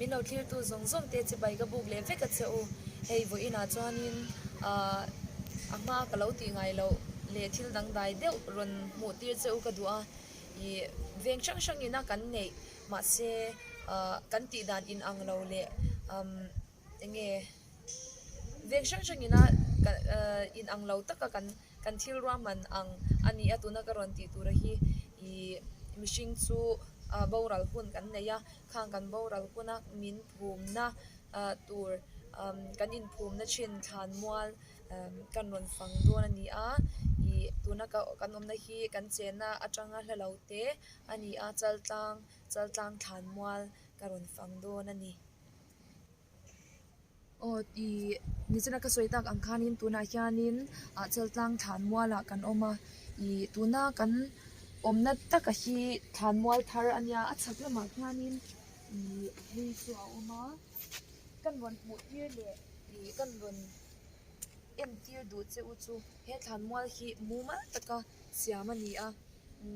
Min lo thlirtu zawng zawng te chibai ka buk leh vek a che u. Hei vawiinah chuanin ahh a hma ka lo tih ngai loh leh thil dangdai deuh rawn hmuh tir che u ka duh a. Ih veng hrang hrangin a kan neih mahse ahh kan tih dan inang lo leh umm eng nge veng hrang hrangin a ahh inang lo taka kan kan thil ruahman ang a ni a tuna ka rawn tih tura hi ih mihring chu ah boral hun kan nei a khang kan boral huna min phumna ah tur umm kan inphumna thin thlan mual umm kan rawn fang dawn a ni a ih tuna ka kan awmna hi kan chenna atanga hla lo te a ni a chaltlang chaltlang thlan mual ka rawn fang dawn a ni. Aw ih nichina ka sawi tak ang khanin tunah hianin ah chaltlang thlan mualah kan awm a ih tuna kan awmna taka hi thlan mual thar a nia a chhak lamah khianin ih hlui chu a awm a kan rawn hmuh tir leh ih kan rawn entir duh che u chu he thlan mual hi mumal taka siam a ni a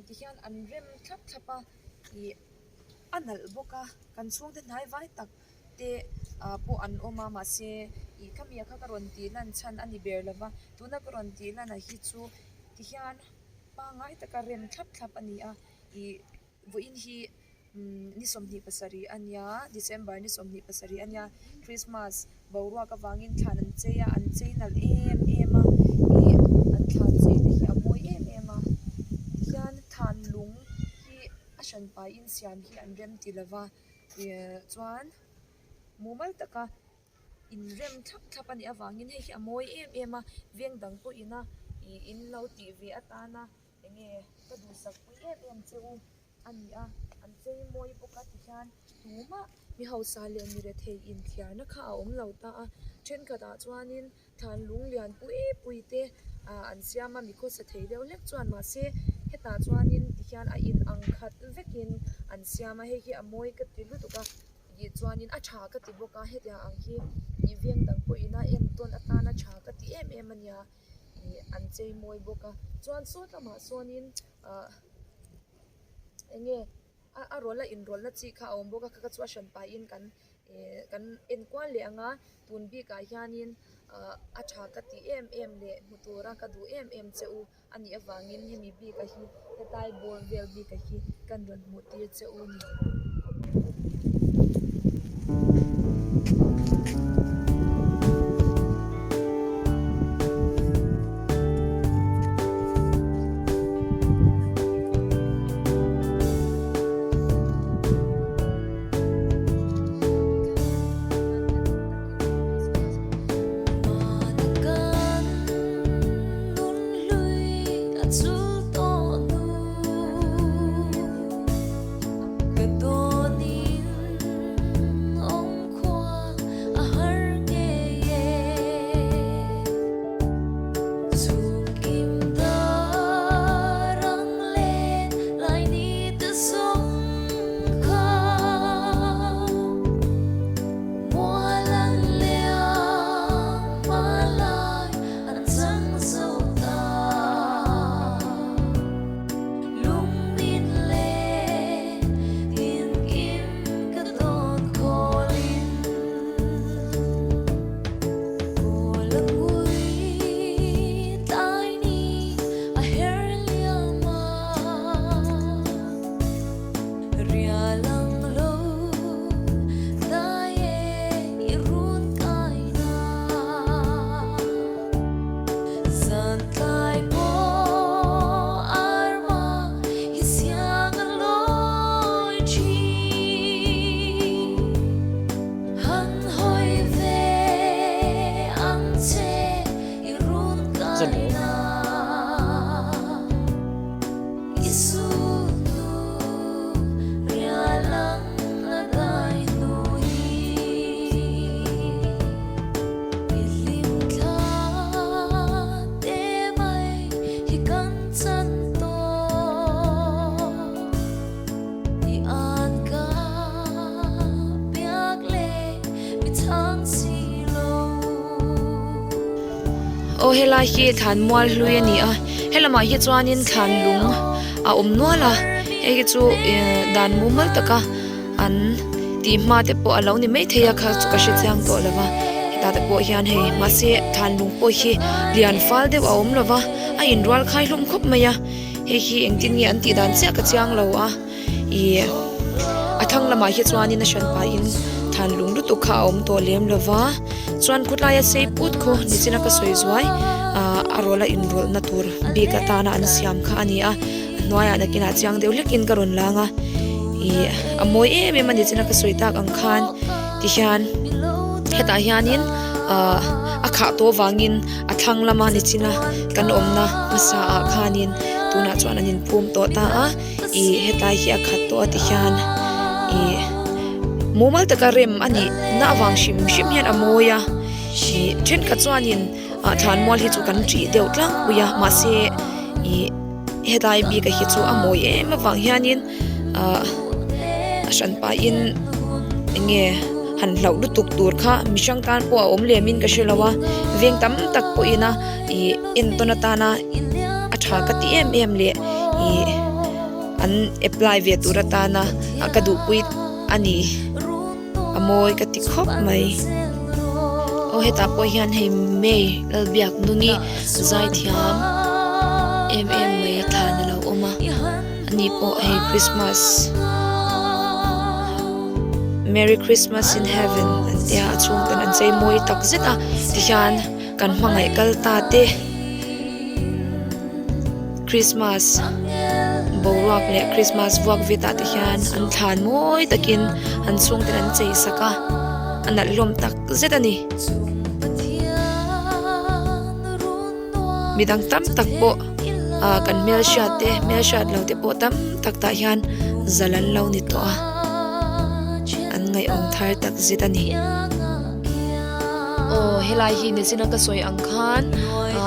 tihian an rem thlap thlap a ih a nalh bawk a kan chhungte hnai vai tak te ah pawh an awm a mahse ih khami ah kha ka rawn tih lan chhan a ni ber lo va tuna ka rawn tih lan ah hi chu tihian pangngai taka rem thlap thlap a ni a ih vawiin hi umm ni 27 a nia December ni 27 a nia Christmas boruak avangin thlan an chei a an chei nalh em em a ih an thlan chei te hi a mawi em em a tihian thlan lung hi a hran pahin siam hi an rem ti lo va ih chuan mumal taka inrem thlap thlap a nih avangin hei hi a mawi em em a veng dang pawhin a ih in lo tih ve atana eng nge ka duhsak pui em em che u a ni a an chei mawi bawk a tihian tumah mi hausa leh mi rethei inthiarna kha a awm lo ta a thenkhatah chuanin Thlan lung lian pui pui te ah an siam a mi khawsa thei deuh hlek chuan mahse hetah chuanin tihian a in ang khat vekin an siam a hei hi a mawi ka ti lutuk a ih chuanin a tha ka ti bawk a hetiang ang hi ih veng dang pawhin a entawn atana tha ka ti em em a nia ih an chei mawi bawk a chuan saw lamah sawnin ah eng nge a rawlh a inrawlhna chi kha a awm bawk a kha kha chu a hran pahin kan Ihh kan enkual leh ang a tun bikah hianin ahh a tha ka tih em em leh hmu tura ka duh em em che u a nih avangin hemi bika hi hetlai bawr vel bika hi kan rawn hmuh tir che u a ni. Aw helai hi thlan mual hlui a ni a helamah hi chuanin thlan lung a awm nual a hei hi chu ih dan mumal taka an. tih hma te pawh a lo ni maithei a kha chu ka hre chiang tawh lo va hetah te pawh hian hei mahse thlanlung pawh hi lian fal deuh a awm lo va a inrual khai hlawm khawp mai a hei hi engtin nge an tih dan chiah ka chiang lo a ih a thlang lamah hi chuanin a hran pahin thlanlung lutuk kha a awm tawh lem lo va chuan khawtlaia sei put khaw nichina ka sawi zuai ah a rawla inrawlhna tur bik atana an siam kha a ni a. A hnuaiah nakinah chiang deuh hlekin ka rawn lang a ih a mawi em em a ni china ka sawi tak ang khan tihian hetah hianin ahh a khah tawh avangin a thlang lama nichina kan awmna hmasa ah khanin tunah chuan an inphum tawh ta a ih hetlai hi a khat tawh a tihian ih mumal taka rem a nih na avang hrim hrim hian a mawi a ih thenkhat chuanin ah thlanmual hi chu kan ṭih deuh tlangpui a mahse ih. Helai bik a hi chu a mawi em avang hianin ahh a hran pahin eng nge han hlauh lutuk tur kha mihring tan pawh a awm lem in ka hre lo a veng tam tak pawhin a ih entawn atana a tha ka ti em em leh ih an apply ve tur atana ka duhpui a ni. A mawi ka ti khawp mai. Aw hetah pawh hian hei May Lalbiaknungi zaithiam em em mai a thlan a lo awm a ani pawh hei Christmas Merry Christmas in Heaven an tia a chhung ten an chei mawi tak zet a tihian kan hmangaih kal ta te. Christmas boruak leh Christmas vuak vet ah te hian an thlan mawi takin an chhungte an chei sak a a nalh hlawm tak zet a ni midang tam tak pawh ah kan hmelhriat te hmelhriat lo te pawh tam tak tah hian zal an lo ni tawh a an ngaihawm thar tak zet a ni. Aw helai hi nichina ka sawi ang khan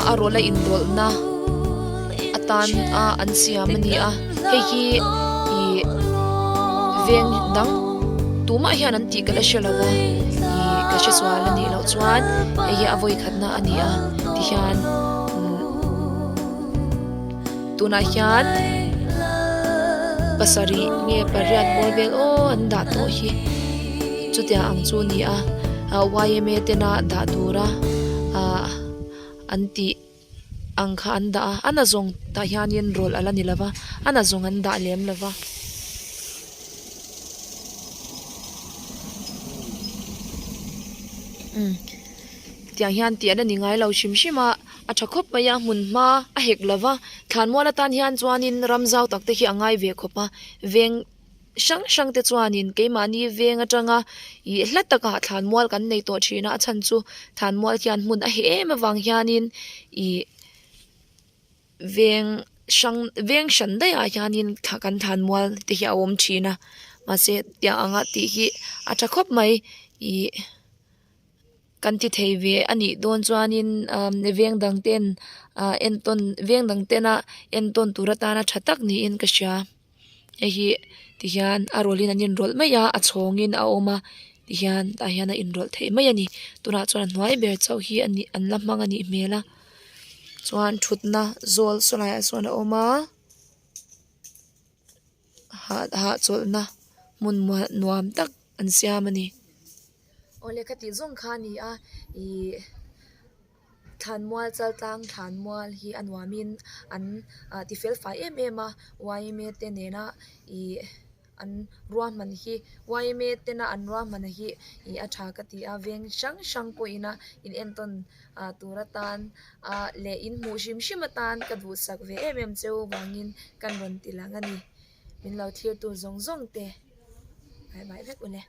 a rawla inrawlhna atan a an siam a ni a hei hi ih veng dang tumah hian an tih ka la hre lo a ih ka hre sual a nih loh chuan hei hi a vawi khatna a ni a tihian tunah hian pasarih nge pariat bawr vel aw an dah tawh hi. Chutiang ang chu a ni a, yma tena dah tura ah an tih ang kha an dah a, a nazawng tah hianin rawlh a la ni lo va, a nazawng an dah lem lo va. Umm tiang hian tih a la ni ngai lo hrim hrim a, a tha khawp mai a, hmun hma a hek lo va, thlanmual atan hian chuanin ram zau tak te hi a ngai ve khawp a, veng. Hrang hrang te chuanin keimahni veng atanga ih hla takah thlanmual kan nei tawh thin a, a chhan chu thlanmual hian hmun a heh em avang hianin ih veng hrang veng hran daihah hianin thla kan thlanmual te hi a awm thin a mahse tiang anga tih hi a tha khawp mai ih. Kan ti thei ve a nih dawn chuanin umm veng dang ten ah entawn veng dang tena entawn tur atana tha tak niin ka hria hei hi tihian a rawlhin an inrawlh mai a a chhawngin a awm a tihian tah hian a inrawlh theih mai a ni tunah chuan a hnuai ber chauh hi a nih an la hmang a nih hmel a chuan thutna zawl saw laiah sawn a awm a hahchawlhna hmun nuam tak an siam a ni. Aw lehkha tih zawng kha a ni a ih thlanmual chaltlang thlanmual hi a nuamin an ah ti fel fai em em a yma te nena ih an ruahman hi yma tena an ruahman hi ih a tha ka ti a veng hrang hrang pawhin a in entawn ah tur atan ah leh in hmuh hrim hrim atan ka duhsak ve em em cheu vangin kan rawn ti lang a ni min lo thlir tur zawng zawng te bye bye vek ule.